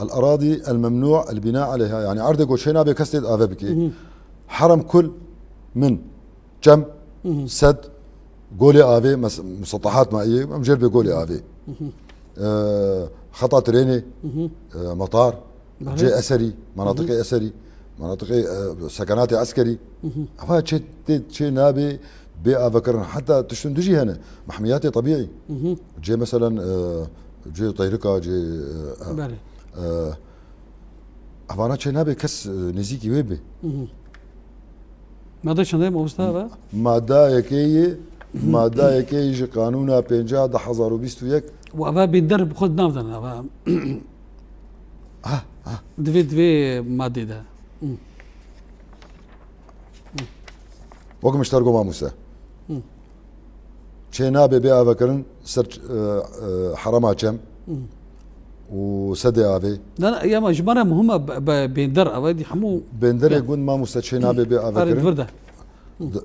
El-eradî el-memnû el-bina aleyha. Yani, erdê ku çê nabe kes tê ave bike. Hı hı. Herem kul min çem, Hı hı. sed, golê avê, mes-, musetahat maiyê, em jêr bê golê avê. Hı hı. E, xeta trênê, Hı hı. e, metar, Belê. cê eserî, Hı hı. menatiqê eserî, menatiqê, e, sekenatê eskerî. Hı hı. Eva çê tê, çê nabê bê avekirin. Heta tiştin dijî hene. Mehmiyatê tebîî. Hı hı. Cê meselen, e, cê teyrika, cê, e, e, Belê. e, Evana çê nabe kes, e, nêzîkî wê be. Mhm. Mada çend e mamoste eve? Mada yekê yê, Mhm. mada yekê yê ji qanûna pênca du hezar û bîst û yek. Û eve bênder bi xwe di nav de ne, eve Ha, ha. Divê, divê madê de. Mhm. Wek min ji te re got mamoste. Mhm. Çê nabe bê avekirin ser, e, e, herema çem Hı. û sedê avê. Na, na, ya ma ji me re muhim e be, be, bênder, eve dî hemû Bênderê Ya. gund mamoste çê nabe bê Erê, avekirin. di vir de. Di,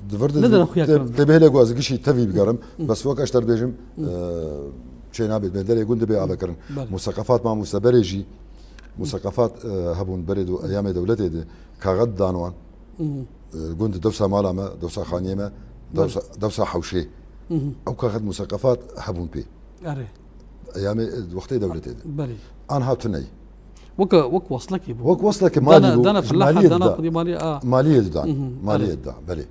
di vir de Ne dere xuya tê, kirin. tê bihêle ku ez gişî tevî bigerim. Hı. Bes wek ez te re bêjim, Hı. e, çê nabe bênderê gund bê avekirin. Belê. Museqefat mamoste berê jî. Museqefat, e, hebûn berê du, eyamê dewletê de kaxet dan wan. Mhm. E, gund dewsa mala me, dewsa xaniyê me, Belê. dewsa, dewsa hewşê. Mhm. Ew kaxet museqefat hebûn pê. Erê. Eyamê, e, wextê dewletê de. Belê. Anha tune ye. Weke, wek weslekê bû. Wek weslekê Dana, malî bû, dana ji filaha, maliyê dana dida. xwedî malî, a. Maliyê didan, Hı hı. maliyê Erê. didan, belê.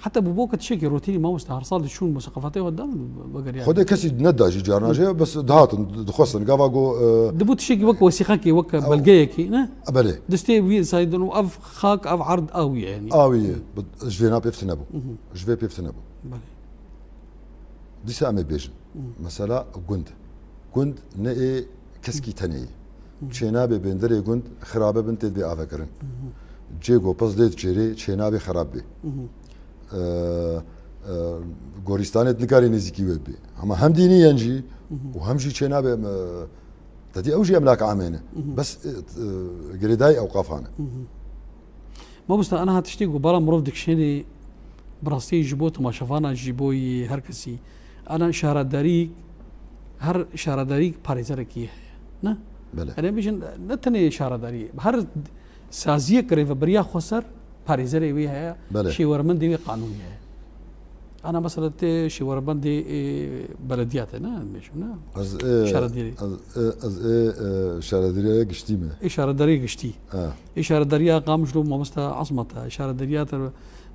Heta bû bo ke tişekî rotînî mamoste her sal diçûn museqefatê xwe dan vegeriyar. Xwedê kesî neda jî carna jê, bes dihatin, dixwestin. Gava got, e, Dibû tişekî wek wesîqekê, wek Ew. belgeyekî, ne? E, belê. Distê wî insayî din û ev xak, ev erd a wî ye, yanî. A wî ye. Bi-, ji vê na pêv tune bû. Mhm. Ji vê pêv tune bû. Belê. Dîsa em ê bêjin. Mhm. Mesela gund. Gund ne ê keskî tenê ye. Mhm. Çênabê bênderê gund xirabe bin tê dibê avekirin. Mhm. Cê ku pez lê diçêrê, çênabê xirab bê. Mhm. E, e, gorîstanê nikarê nêzîkî wê bê. Hema hem dînî yen jî Mhm. û hem jî çênabê, e, te dî ew jî emlak amê ne. Mhm. Bes, e, e, girêdayî ewqafan e. Mhm. Mamosta, ana ha tiştê ku bala mirov dikişênê, bi rastî ji bo temaşevana, ji bo yê her kesî. Ana şaredarî, her şaredarî parêzerekî heye. Ne? Belê. Em ê bêjin, ne tenê şaredarî, her Saziyek rêvebiriya xweser parêzerê wê heye, Belê. Şêwermendê wê qanûnî heye. Ana mesela tê şêwermendê, e, belediyatê ne, bêjim ne? Ez, e, Şaredarî. ez, e, ez, e, e, şaredarîya giştî me. Ê şaredarîya giştî. Ha. Ê şaredariya Qamişlo mamosta Asmat e. Şaredariya ter-,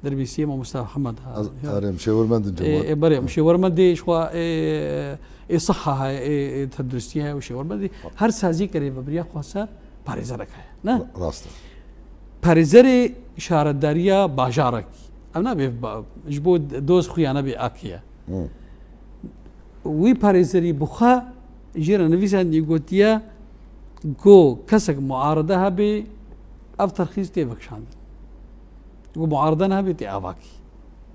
Derbîsiyê mamosta Hemed e. Ez, Ya. Erê, em şêwermendin Ê, cemaat. ê, berê, em şêwermendê, şwa, ê, ê, siha heye, ê, ê, tenduristî heye û şêwermendê. Her saziyek rêvebiriya xweser parêzerek heye. Ne? Ra-, rast e. Parêzerê şaredariya bajarek. Ev nabe ba-, ji bo doz xuya nebe akiye. Hı. Wî parêzerî bi xwe jê re nivîsandî gotiye ku kesek muarede hebe ev terxîs tê vekişandin. Ku muarede nebe tê avakî.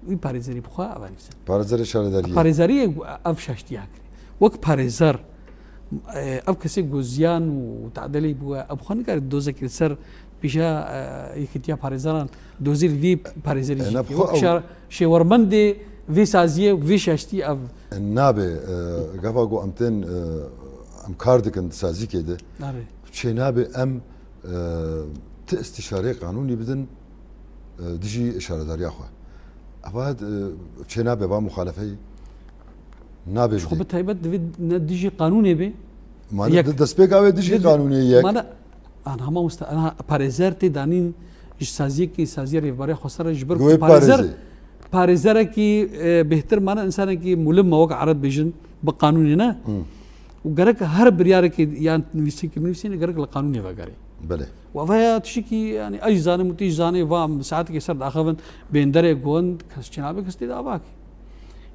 Wî parêzerî bi xwe ev nivîsand. Parêzerê şaredariyê. Parêzeriyê ev şaştiya kir. Wek parêzer, e, ev kesê ku ziyan û tadilî bûye, ev xwe nikare dozekî li ser pêşiya, e, yekîtiya parêzeran dozî li vî parêzerî E, jî ne kir. Wek ew şar-, şêwermendê vê saziyê, vê şaştî ev. E, nabe, e, gava ku em tên, e, em kar dikin di sazîkê de. Are. Çê nabe em, e, ti îstîşareyê qanûnî bidin, e, dijî şaredariya xwe. Eva, e, çê nabe va muxalefeyê. Nabe Ji xwe bidê. Bi taybet divê ne dijî qanûnê be. Mane Yek. di destpêka wê dijî Di-, qanûnê yek. mane, ana mamoste, ana parêzer tê danîn ji saziyekî, saziya rêveberiya xweser re ji ber Wê ku parêzer, parêzê. parêzerekî, e, bêhtir mane, insanekî mulim me wek ereb bêjin, bi qanûnê ne. Hı. Û gerek her biryarekî yan nivîsînkî binivîsîne gerek li qanûnê vegerê. Belê. Û ev heye tiştekî, yanî, ez jî zanim û tu jî zanê, va em saetekê ser daxivin, bênderê gund, kes çênabe kes tê de avak.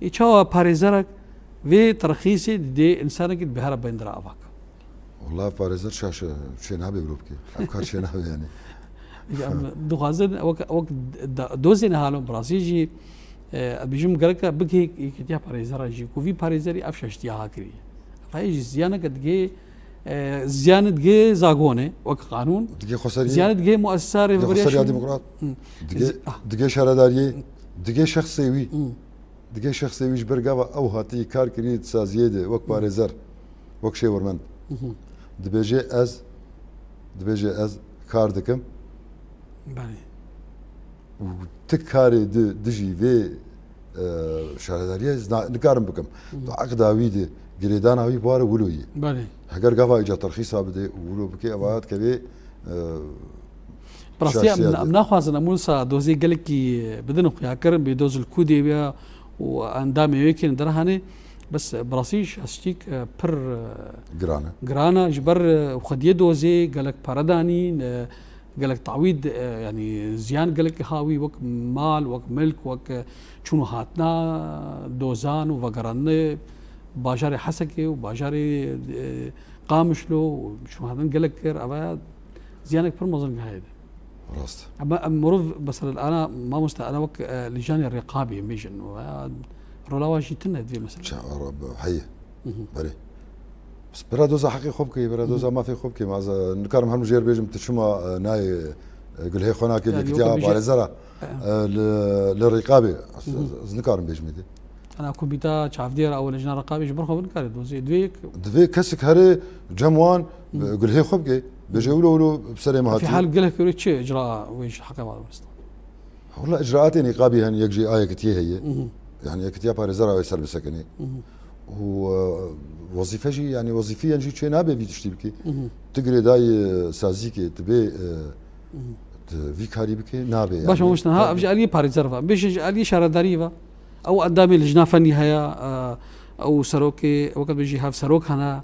Ê çawa parêzerek vê terxîsê didê, insanekî dibihara bêndera avak. Wala parêzer şaş e, çênabe wilo bike. Ev kar çênabe yanî. Ya, em dixwazin wek, wek da-, dozên halon bi rastî jî, e, ez bêjim gereke bigihê yekîtiya parêzeran jî, ku vî parêzerî ev şaştiya ha kirî. Ev heye jî ziyaneke digihê, e, ziyan digihê zagonê, wek qanûn. Digihê xweseriyê. Ziyan digihê muesesa Digihê rêveberiya xweseriya şûn. demokrat. Hı. Digihê, Zi-, ah. digihê şaredariyê. Digihê şexsê wî. Hı. Digihê şexsê wî ji ber gava ew hatî kar kirî di saziyê de, wek Hı. parêzer, wek şêwermend. Hı hı. Dibêje ez, dibêje ez kar dikim. Belê. Û ti karê di, dijî vê, e, şaredariyê ez na-, nikarim bikim. Hı. Tu eqda wî de girêdana wî ware wilo ye. Belê. Heger gava îca terxîsa bide û wilo bike, eva dikeve, e, Bi rastî em, şaştiya em de. naxwazin em wisa dozê gelekî bidin xuyakirin, bê doz li ku dê be û endamê wê kên derhanê. Bes, e, bi rastî şaştîk, e, pir, e, Giran e. giran e. Ji ber, e, xwediyê dozê gelek pere danîn, e, gelek tawîd, e, yanî ziyan gelek hawî wek mal, wek milk, wek, e, çûn û hatina dozan û vegeranine bajarê Hesekê û bajarê, e, Qamişlo û çûn hatin gelek kir. Eva ziyanek pir mezin heye de. Rast. Ama em mirov, mesela, ana mamoste, ana wek, e, lijana rêqabê bêjin. Û, e, rola wan jî tune divê mesela. Ça-, ara-, heye. Hı hı. Belê. Bes bira doza heqê xwe bike, bira Hı hı. doza mafê xwe bike. Ma ez, e, nikarim her mijêr bêjim, tu çima, e, nayê, e, gulhê xwe nakê Ya, lêkitiya yok, bêje- parêzera, E. e, li, li rêqabê. Ez, Hı hı. ez, ez nikarim bêjim êdî. Ana komîta çavdêr ew lijna rêqabê ji ber xwe nikare dozê. Divê yek Divê kesik here cem wan, Hı. e, gulhê xwe bike. Bêje wilo wilo bi serê me Fî hatiye. hal gelek wê çi icra wê ji heqê wan westan? Wala icraatê nîqabî hene, yek jî a yekitiyê heye. Hı hı. Yani yekitiya parêzera wê ser bisekinê. Hı hı. Û, e, wezîfe jî, yani wezîfiyan jî çê nabe vî tiştî bike. Hı hı. Tu girêdayî, e, sazîkê, tu bê, e, Hı hı. tu vî karî bike, nabe yani. Baş, mamoste, ha, ev ji aliyê parêzer ve. Bêje ji aliyê şaredarî ve. Ew endamê lijna fenî heye, e, ew serokê, weke bêjî hevserok hene,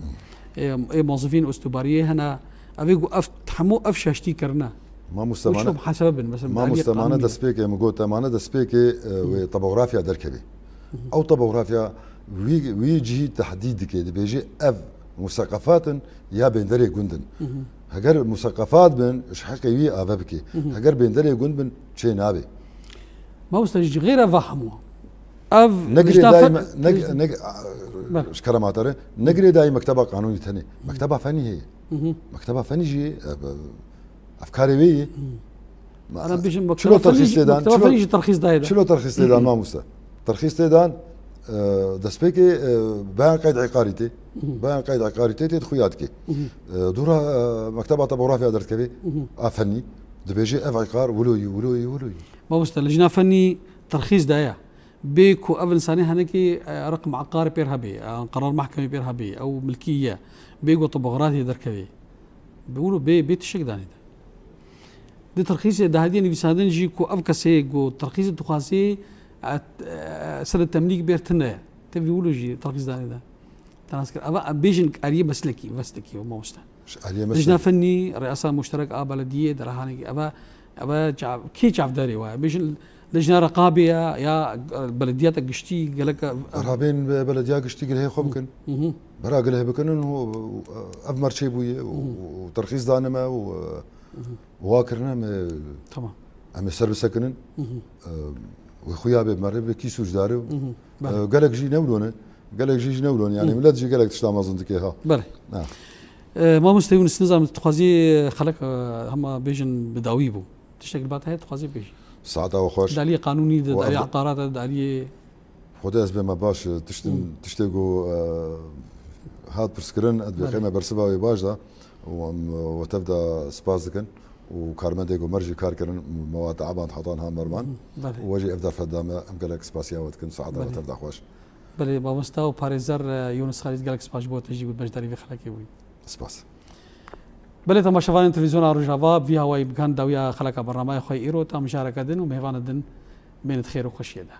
Hı. ê, ê mozifîn û stûbariyê hene. Ev ê ku ev hemû ev şaştî kirine. Mamoste, Wek mane, çi muhasebe bin, mesela, mamoste, mane destpêkê, min got, mane destpêkê, e, Hı. wê topografya derkeve. Hı hı. Ew topografya wî, wî cihî tehdîd dike, dibêje ev museqefat in ya bênderê gund in. Hı hı. Heger museqefat bin, ji heqê wî ave bike. Hı hı. Heger bênderê gund bin, çê nabe. Mamoste, ji xêra va hemû. Ev Ne rijna girêdayî fe-, me-, ne, rij- ne, Ber. ji kerema te re, ne girêdayî mekteba qanûnî tenê. Mekteba fenî heye. Hı hı. Mekteba fenî jî, e, be-, ev karê wê ye. Hı. Ma-, Ana bêjin çilo mekteba fenî terxîs jî, tê dan, mekteba çilo, fenî jî terxîs dayê de. çilo terxîs tê dan mamoste? Terxîs tê dan, e, destpêkê, e, beyan qeyd îqarî tê. Hı hı. Beyan qeyd îqarî tê, tê xuya dike. Hı hı. E, dûra, e, mekteba topografya derdikeve, Hı hı. a fenî. Dibêje ev eqar wilo yî, wilo yî, wilo yî. Mamoste, lijna fennî terxîs daye. Bê ku ev insanê henekî, e, reqm eqar pêr hebê, e, qerar mehkemê pêr hebê, ew milkî ye. Bê ku tibogratê derkevê. Bi wilo bê, bê tiştek danê de. Di terxîsê de hediye nivîsandin jî ku ev kesê ku terxîsê dixwazê, e, e, ser temlîk bêr tune. Tevî wilo jî terxîs danê de. Tenas kir. Eva, em bêjin aliyê meslekî, meslekî, mamoste. Ji aliyê meslekî. Lijna fennî, reasa muşterek a belediyê, derahanekî, eva, eva çav-, kê çavdarê wa? Bêjin lijna reqabê ya, ya, e, belediyata giştî, gelek, e, Berhabên be-, belediya giştî gilehê xwe bikin. Hı hı. Bera gilehê bikinin û, û, ev merçê bûye û, Hı hı. û terxîs danime û, e, Hı hı. wa kirine em ê, Tamam. em ê ser bisekinin. Hı hı. E, wê xuya bê, merê bê kî sûcdarê û, Hı hı. Belê. e, gelek jî newlone. Gelek jî ji newlone. Yani Hı. millet jî gelek tişta mezin dike ha. Belê. Ha. E, mamoste Yunus, nizam dixwazî xelek, e, hema bêjin bi dawî bû. Tiştek li ba te heye dixwazî bêjî. Saeta we xweş. Di aliyê qanûnî de, Wa di aliyê ev- eqarata de, di aliyê Xwedê ez bême baş, tiştin, Hmm. tiştê ku, e, hat pirskirin, ez Belê. bêxeme bersiva wê baş da. Û em, e, we tev de spas dikin. Û karmendê ku mer jî kar kirin, me wa teaban heta niha merman. Hmm, belê. Û we jî ev derfet da me, em gelek spasiya we dikin, saeta we Belê. tev de xweş. Belê, mamosta û parêzer, e, Yunus Xalîd, gelek spas ji bo te jî bû beşdarî vê xelekê bûyî. Spas. Belê, temaşevanên Televîzyona Rojava, vî hawayî bikan dawiya xeleka bernameyê xwe îro, tam mijareke din û mêvanê din, mênit xêr û xweşiyê de.